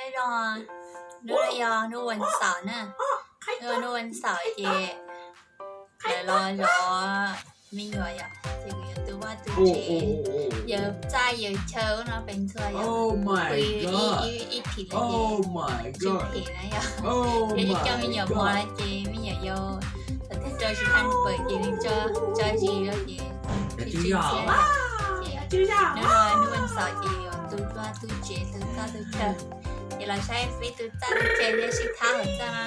Zoo, hnub no yog hnub vas xaum na, hnub vas xaum ces lawv los zov me nyuam yom, ces kuv yuav tu vaj tu tsev, yawm txaj yawm chaw ub no pes ntxhua yom, ib thim no ces tsis phem na yom, yog coj me nyuam mus no ces me nyuam yau thaum twg rau tsis tau pawm ces nws tso zis lawm ces tsis ntxhiab. Hnub no hnub vas xaum ces yuav tu vaj tu tsev tu txaj tu chaw, ces los saib peb tu txaj tu chaw thiab sib thab hauv txaj no na.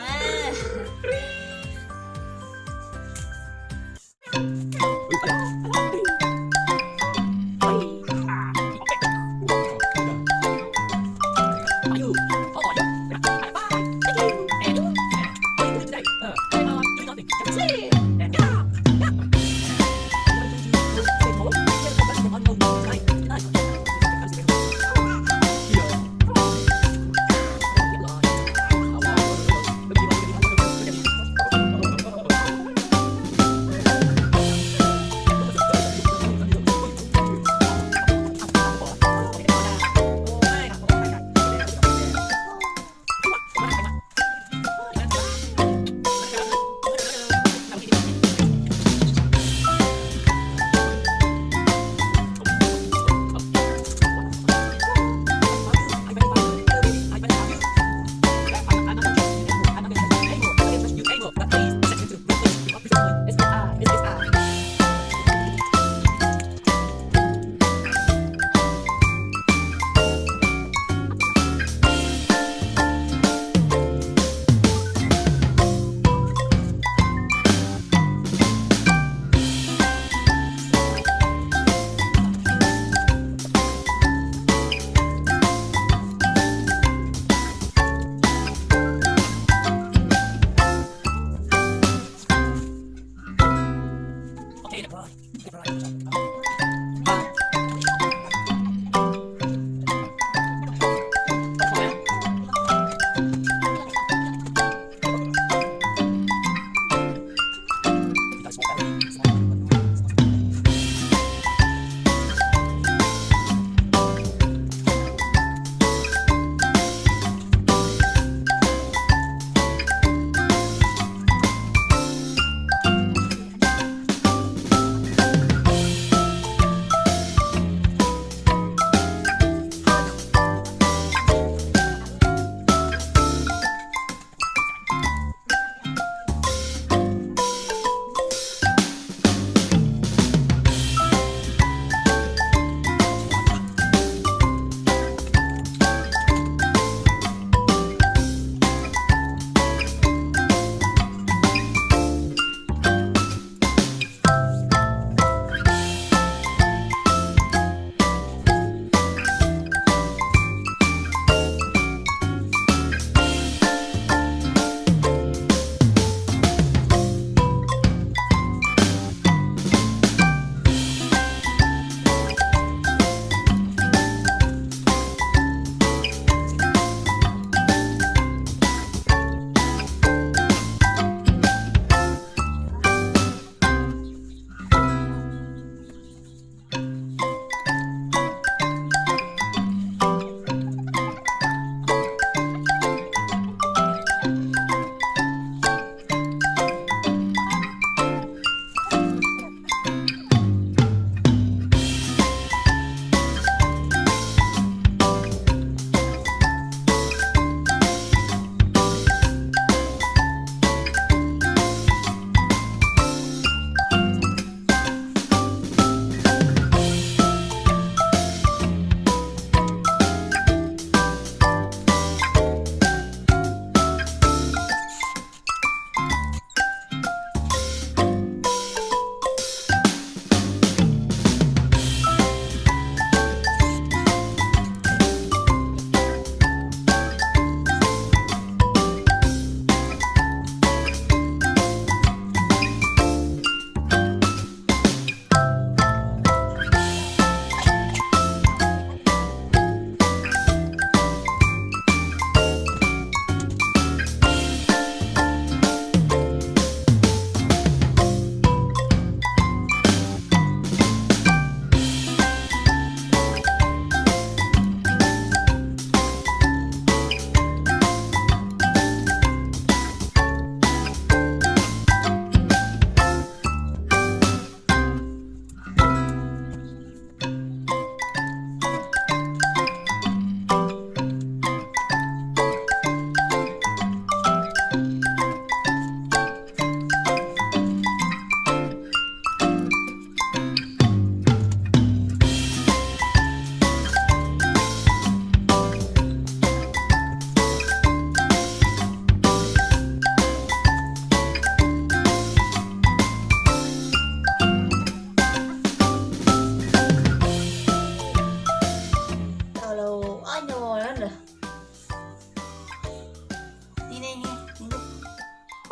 Ntau lawm.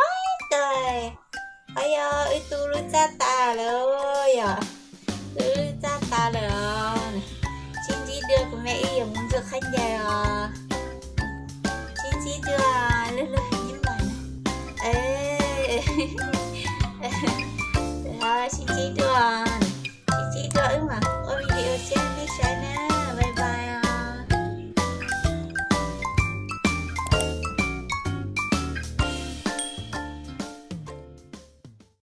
Ib tag, yog wb tu lub txaj tas lawm yom, tu lub txaj tas lawm os. Sib ntsib dua kuv mam wb yuav mus ntxuav khaub ncaws os.